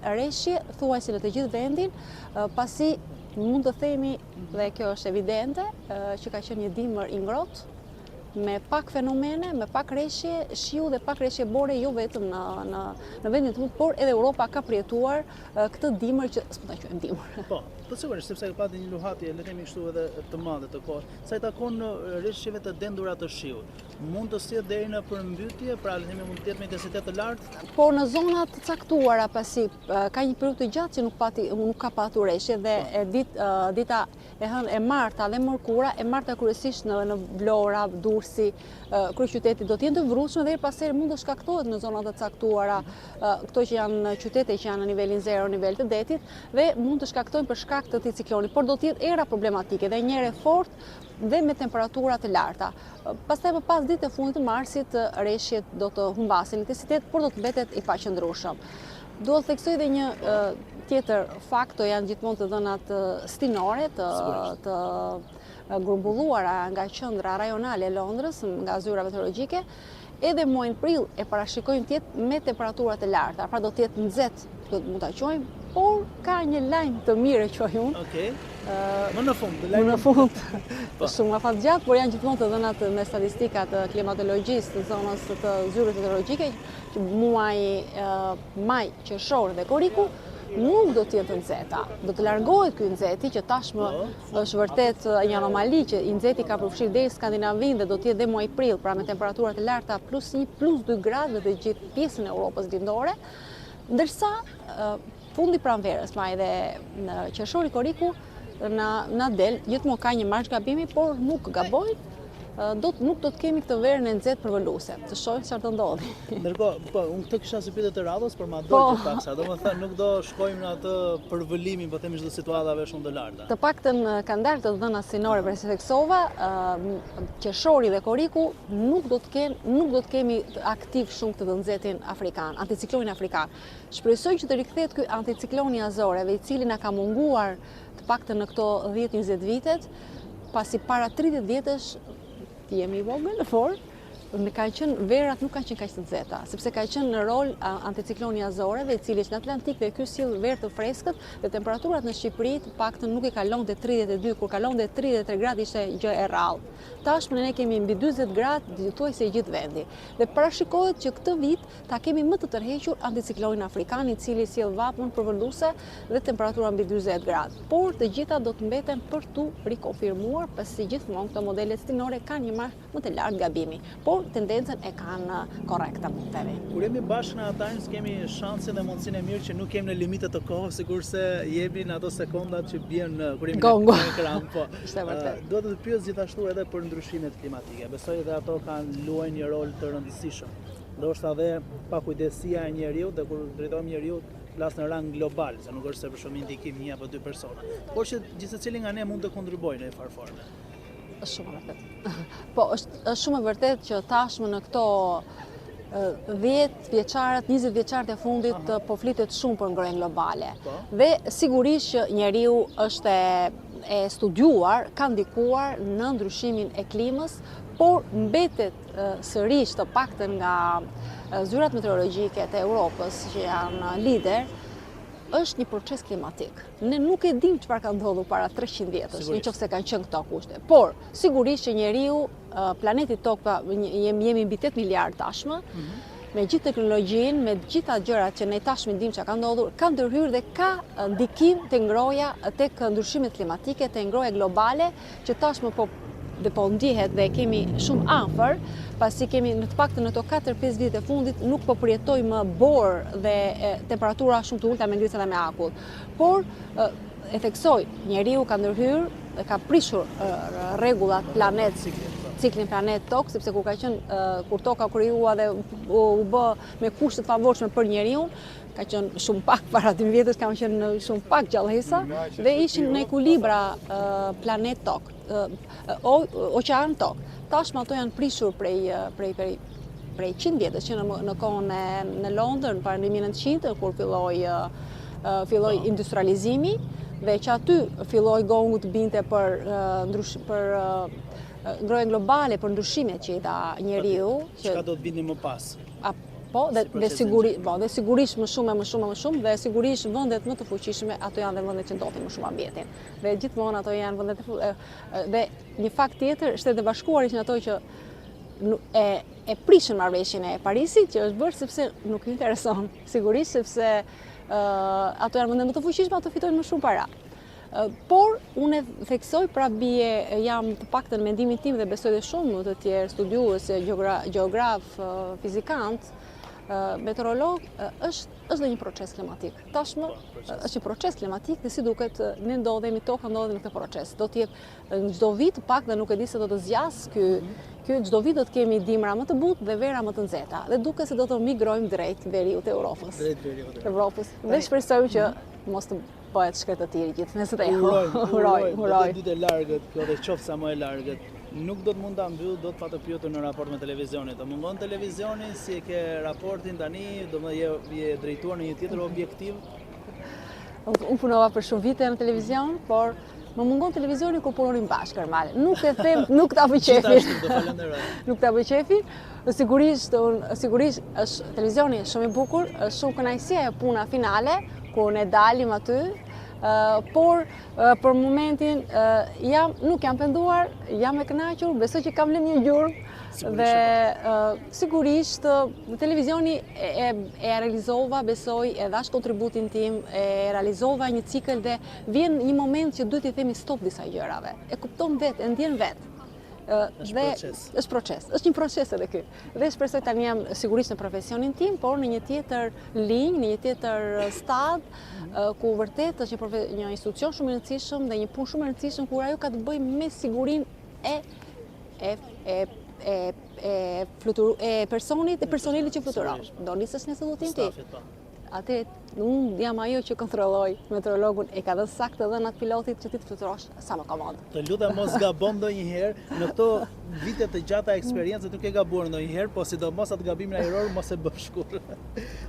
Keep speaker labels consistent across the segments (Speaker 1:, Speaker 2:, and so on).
Speaker 1: Reshje thuajse në të gjithë vendin, pasi mund të themi, dhe kjo është evidente, që ka qenë një dimër i ngrohtë, me pak fenomene, me pak reshje shiu dhe pak reshje bore jo vetëm në në në vendin tonë, por edhe Europa ka përjetuar këtë dimër që s'mund ta quajmë
Speaker 2: dimër. Po, po sigurisht sepse pati një luhatje, le të themi kështu edhe të madhe të kohës. Sa i takon reshjeve të dendura të shiut, Mund të sjellë deri në përmbytje, pra le të themi mund të jetë me intensitet të
Speaker 1: lartë? Po në zona të caktuara, pasi ka një periudhë të gjatë që nuk pati nuk ka patur reshje dhe po. e dit, dita e hënë e marta dhe mërkura, e marta kryesisht në në Vlora, Durrësi, kryeqyteti do të jenë të vrullshme dhe herë pas here mund të shkaktohet në zona të caktuara, këto që janë qytete që janë në nivelin zero, nivel të detit dhe mund të shkaktojnë për shkak të këtij cikloni, por do të jetë era problematike dhe një erë e fortë dhe me temperatura të larta. Pastaj më pas ditët e fundit të marsit reshjet do të humbasin intensitet, por do të mbetet i paqëndrueshëm. Dua të theksoj edhe një tjetër fakt, këto janë gjithmonë të dhënat stinore të, të grumbulluara nga qendra rajonale e Londrës, nga zyra meteorologjike, edhe muajin prill e parashikojnë të jetë me temperatura të larta, pra do të jetë nxehtë, do të mund ta quajmë, por ka një lajm të mirë e quaj
Speaker 2: unë. Okej. Më në fund,
Speaker 1: lajm. Më në fund. Po. Shumë afatgjatë, por janë gjithmonë të dhënat me statistika të klimatologjisë të zonës të zyrës meteorologjike, që muaji maj, qershor dhe korriku nuk do të jenë të nxehta. Do të largohet ky nxehti që tashmë po. është vërtet një anomali që i nxehti ka përfshirë deri Skandinavinë dhe do të jetë dhe muaji prill, pra me temperatura të larta plus 1, plus 2 gradë në të gjithë pjesën e Europës lindore. Ndërsa fundi i pranverës, maj dhe në qershori korriku na na del, gjithmonë ka një marzh gabimi, por nuk gabojnë, do të nuk do të kemi këtë verën e nxehtë përvëluese. Të shohim çfarë do
Speaker 2: ndodhi. Ndërkohë, po, unë këtë kisha si pyetje të radhës, por ma po. dogje paksa. Domethënë nuk do shkojmë në atë përvëlimin, po themi çdo situatave shumë të
Speaker 1: larta. Të paktën kanë dalë të dhëna stinore për se theksova, qershori dhe korriku nuk do të kenë, nuk do të kemi aktiv shumë këtë të nxehtin afrikan, anticiklonin afrikan. Shpresoj që të rikthehet ky anticiklon i Azoreve, i cili na ka munguar të paktën në këto 10-20 vitet, pasi para 30 vjetësh jemi i vogël, por në kanë qenë verat nuk kanë qenë kaq të nxehta, sepse ka qenë në rol anticikloni i Azoreve, i cili është në Atlantik dhe ky sjell verë të freskët dhe temperaturat në Shqipëri të paktën nuk i kalonte 32, kur kalonte 33 gradë ishte gjë e rrallë. Tashmë ne kemi mbi 40 gradë thuajse i gjithë vendi. Dhe parashikohet që këtë vit ta kemi më të tërhequr anticiklonin afrikan, i cili sjell vapën përvëluese dhe temperatura mbi 40 gradë. Por të gjitha do të mbeten për t'u rikonfirmuar, pasi gjithmonë këto modelet stinore kanë një marzh më të lartë gabimi, por tendencën e kanë korrekte, mund të
Speaker 2: themi. Kur jemi bashkë në A-Times kemi shansin dhe mundësinë e mirë që nuk jemi në limite të kohës, sikurse jemi në ato sekondat që bien kur jemi në ekran.
Speaker 1: Po. Është e vërtetë.
Speaker 2: Dua të të pyes gjithashtu edhe për ndryshimet klimatike. Besoj edhe ato kanë luajnë një rol të rëndësishëm. Ndoshta edhe pakujdesia e njeriut dhe kur drejtohem njeriut flas në rang global, se nuk është se për shumë ndikim një apo dy persona, por që gjithsecili nga ne mund të kontribuojë në një farë
Speaker 1: forme. Është shumë e vërtetë. Po, është, është shumë e vërtetë që tashmë në këto 10 vjeçarët, 20 vjeçarët e fundit Aha. po flitet shumë për ngrohjen globale. Po. Dhe sigurisht që njeriu është e, e studiuar, ka ndikuar në ndryshimin e klimës, por mbetet sërish të paktën nga zyrat meteorologjike të Europës që janë lider, është një proces klimatik. Ne nuk e dimë çfarë ka ndodhur para 300 vjetësh, në qoftë se kanë qenë këto kushte. Por, sigurisht që njeriu, planeti Tokë, pra, jemi, jemi mbi 8 miliard tashmë, mm -hmm. me gjithë teknologjinë, me gjitha gjërat që ne tashmë dimë çka ka ndodhur, ka ndërhyrë dhe ka ndikim te ngrohja, tek ndryshimet klimatike, te ngrohja globale, që tashmë po dhe po ndjehet dhe e kemi shumë afër, pasi kemi në të paktën në këto 4-5 vitet e fundit nuk po përjetojmë më borë dhe temperatura shumë të ulëta me ngrica dhe me akull. Por e theksoj, njeriu ka ndërhyrë dhe ka prishur rregullat planet, ciklin planet tokë, sepse kur ka qenë kur toka u krijua dhe u bë me kushte të favorshme për njeriun, ka qenë shumë pak para 2000 vjetësh, kanë qenë shumë pak gjallesa dhe ishin në ekuilibra planet tokë, oqean tokë. Tashmë ato janë prishur prej prej prej prej 100 vjetësh, që në, në kohën e në Londër, në para 1900, kur filloi filloi po. industrializimi dhe që aty filloi gongu të binte për ndrysh për ngrohjen globale, për ndryshimet që i dha njeriu,
Speaker 2: që çka do të vinin më pas.
Speaker 1: Po, dhe, dhe, siguri, po, dhe sigurisht më shumë e më shumë e më shumë, dhe sigurisht vendet më të fuqishme, ato janë dhe vendet që ndotin më shumë ambientin. Dhe gjithmonë ato janë vendet e dhe një fakt tjetër, Shtetet e Bashkuara ishin ato që e e prishën marrëveshjen e Parisit që është bërë sepse nuk i intereson, sigurisht sepse uh, ato janë vendet më të fuqishme, ato fitojnë më shumë para. Por, unë e theksoj pra bie jam të paktën mendimin tim dhe besoj dhe shumë të tjerë studiues, gjeograf, fizikant, meteorolog, është është dhe një proces klimatik. Tashmë po, është një proces klimatik dhe si duket ne ndodhemi, toka ndodhet në këtë proces. Do të jetë në çdo vit pak dhe nuk e di se do të zgjasë ky ky çdo vit do të kemi dimra më të butë dhe vera më të nxehta dhe duket se do të migrojmë drejt veriut të Europës.
Speaker 2: Drejt veriut
Speaker 1: të Europës. Dhe shpresojmë që mos të Bëhet shkretëtirë gjithë
Speaker 2: Mesdheu. Urojmë, urojmë, urojmë. Do të ditë e largët kjo dhe qoftë sa më e largët. Nuk do të mund ta mbyll dot pa të pyetur në raport me televizionin. Të mungon televizioni, si e ke raportin tani, domethënë je je drejtuar në një tjetër objektiv?
Speaker 1: Unë punova për shumë vite në televizion, por më mungon televizioni kur punonim bashkë, normal. Nuk e them, nuk ta bëj qejfin.
Speaker 2: Gjithashtu, të falenderoj.
Speaker 1: Nuk ta bëj qejfin. Sigurisht, unë, sigurisht është televizioni shumë i bukur, është shumë kënaqësi ajo puna finale kur ne dalim aty, por për momentin jam nuk jam penduar, jam e kënaqur, besoj që kam lënë një gjurmë dhe po. sigurisht në televizioni e, e, e realizova, besoj, e dhashë kontributin tim, e realizova një cikël dhe vjen një moment që duhet t'i themi stop disa gjërave. E kupton vetë, e ndjen vetë.
Speaker 2: Është proces.
Speaker 1: Është proces. Është një proces edhe ky. Dhe shpresoj tani jam sigurisht në profesionin tim, por në një tjetër linjë, në një tjetër stad, mhm. ku vërtet është një një institucion shumë i rëndësishëm dhe një punë shumë e rëndësishme kur ajo ka të bëjë me sigurinë e e e e e fluturu e personit e personelit që fluturon. Do nisësh nesër udhëtim ti. Po. Atëherë, unë jam ajo që kontrolloj meteorologun, e ka dhënë saktë të dhënat pilotit që ti të fluturosh sa më
Speaker 2: komod. Të lutem mos gabo ndonjëherë, në këto vite të gjata eksperience nuk ke gabuar ndonjëherë, po sidomos atë gabimin ajror mos e bësh kurrë.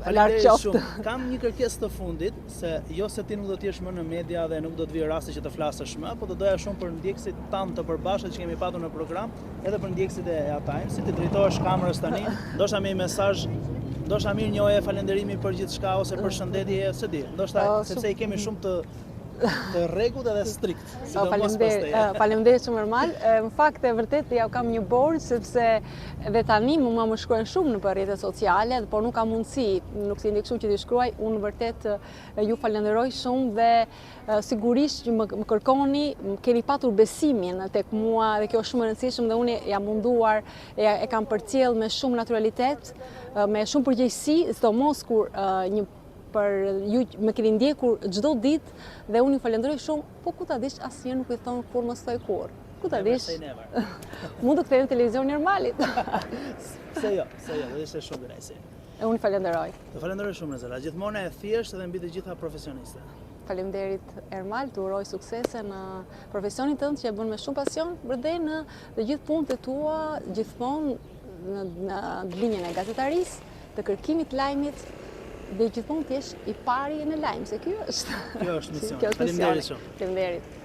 Speaker 1: Faleminderit
Speaker 2: shumë. Kam një kërkesë të fundit, se jo se ti nuk do të jesh më në media dhe nuk do të vijë rasti që të flasësh më, po do doja shumë për ndjekësit tanë të përbashkët që kemi patur në program, Edhe për ndjekësit e A Times, t'i drejtohesh kamerës tani, ndoshta me një mesazh, ndoshta mirënjohje, falënderimi për gjithçka ose përshëndetje, s'e di. Ndoshta po, sepse i kemi shumë të të rregullt edhe strikt.
Speaker 1: Po, sidomos pas teje. Faleminderit shumë Ermal. Në fakt e vërtet jua kam një borxh sepse dhe tani mua më shkruajnë shumë nëpër rrjetet sociale, por nuk kam mundësi, nuk si ndjek shumë që t'i shkruaj. Unë vërtet ju falenderoj shumë dhe Sigurisht që më, më kërkoni, keni patur besimin tek mua dhe kjo është shumë e rëndësishme dhe unë jam munduar, e, e kam përcjell me shumë naturalitet, me shumë përgjegjësi, sidomos kur një për ju më keni ndjekur çdo ditë dhe unë ju falenderoj shumë, po ku ta dish asnjëherë nuk i thonë kurrë mos thuaj kurrë. Ku ta dish? Mund të kthehem në televizion Ermalit.
Speaker 2: Pse jo, pse jo, do ishte shumë kënaqësi.
Speaker 1: E unë falenderoj.
Speaker 2: Të falenderoj shumë Rezela, gjithmonë e thjeshtë dhe mbi të gjitha profesioniste.
Speaker 1: Faleminderit Ermal, të uroj suksese në profesionin tënd që e bën me shumë pasion, por dhe në të gjithë punët e tua, gjithmonë në, në linjën e gazetarisë, të kërkimit lajmit dhe gjithmonë të jesh i pari në lajm, se kjo
Speaker 2: është. Kjo është misioni. Faleminderit shumë.
Speaker 1: Faleminderit.